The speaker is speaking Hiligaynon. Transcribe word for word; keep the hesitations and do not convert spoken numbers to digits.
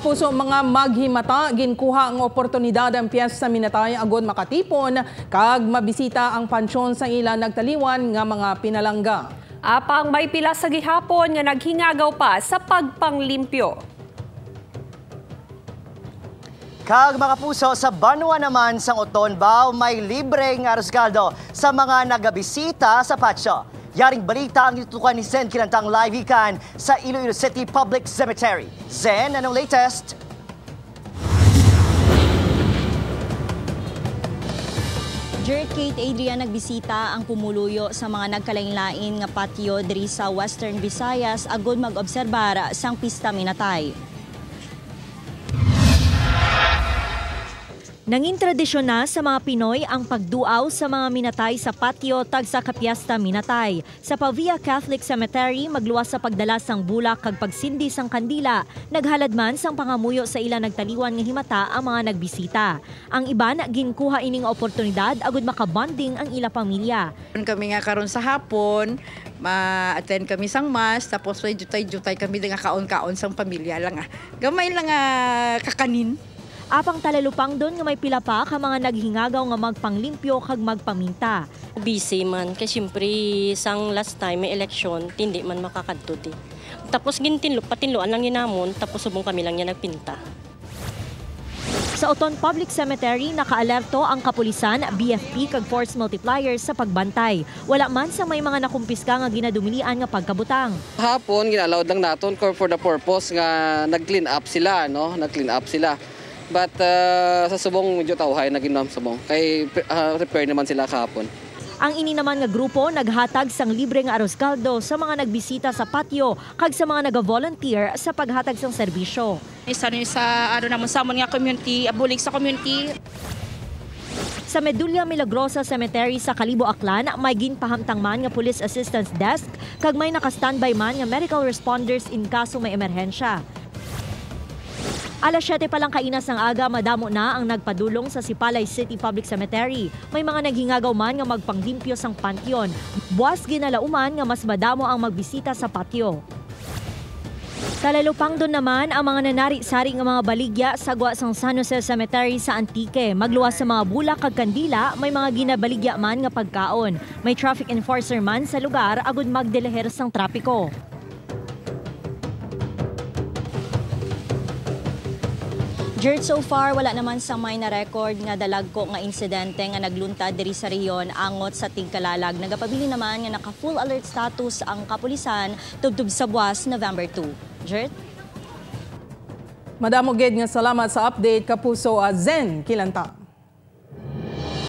Puso, mga maghimata, ginkuha ang oportunidad ang Piyesta Minatay agud makatipon kag mabisita ang pansyon sang ila nagtaliwan nga mga pinalangga. Apang may pila sa gihapon nga naghingagaw pa sa pagpanglimpyo. Kag mga puso, sa banwa naman sang Oton, baw may libre nga arroz caldo sa mga nagabisita sa patio. Yaring balita ang itutukan ni Zen Kilantang live ikan sa Iloilo City Public Cemetery. Zen, anong latest? Jerk, Kate, Adrian, nagbisita ang pumuluyo sa mga nagkalainlain nga patio diri sa Western Visayas agud mag-obserbar sang Pista Minatay. Nangin tradisyon na sa mga Pinoy ang pagduaw sa mga minatay sa patio tagsa ka Piyesta Minatay. Sa Pavia Catholic Cemetery, magluwas sa pagdala sang bulak kag pagsindi sang kandila, naghalad man sang pangamuyo sa ila nagtaliwan nga himata ang mga nagbisita. Ang iban ginkuha ining oportunidad agud makabonding ang ila pamilya. Kami nga karon sa hapon, ma-attend kami sang mass, tapos may jutay-jutay kami nga kaon-kaon sang pamilya lang ah. Gamay lang nga kakanin. Apang talalupangdon nga may pila pa ka mga naghingagaw nga magpanglimpyo kag magpaminta. Busy man, kay siyempre sang last time may eleksyon, tindi man makakadto di. Tapos gintinlo, patinluan lang ginamon, tapos subong kami lang niya nagpinta. Sa Oton Public Cemetery, nakaalerto ang kapulisan, B F P kag force multiplier sa pagbantay. Wala man sa may mga nakumpiska nga ginadumilian nga pagkabutang. Hapon, gina-allowed lang naton for, for the purpose nga nag-clean up sila, no? Nag-clean up sila. But uh, sa subong medyo tawhay na gid ma'am subong. Kay uh, repair naman sila kahapon. Ang ini naman nga grupo naghatag sang libre nga arroz caldo sa mga nagbisita sa patio kag sa mga naga-volunteer sa paghatag sang serbisyo. Isa ni sa ano namon samon nga community, bulig sa community. Sa Medulla Milagrosa Cemetery sa Kalibo, Aklan, may ginpahamtang man nga police assistance desk kag may naka-standby man nga medical responders in kaso may emerhensya. Alas siyete pa lang kaina sang aga, madamo na ang nagpadulong sa Sipalay City Public Cemetery. May mga naghingagaw man nga magpanglimpyo sang panteon. Buas ginalauman nga mas madamo ang magbisita sa patio. Talalupangdon naman ang mga nanari-sari nga mga baligya sa gwa sang San Jose Cemetery sa Antique. Magluwas sa mga bulak kag kandila, may mga ginabaligya man nga pagkaon. May traffic enforcer man sa lugar agud magdilihir sang trapiko. Jert, so far, wala naman sa may na-record nga dalagko nga insidente nga nagluntad diri sa rehiyon angot sa tigkalalag. Nagapabilin naman nga naka-full alert status ang kapulisan tubtob sa buwas November two. Jert? Madamo gid nga salamat sa update, kapuso, ah, Zen Kilanta.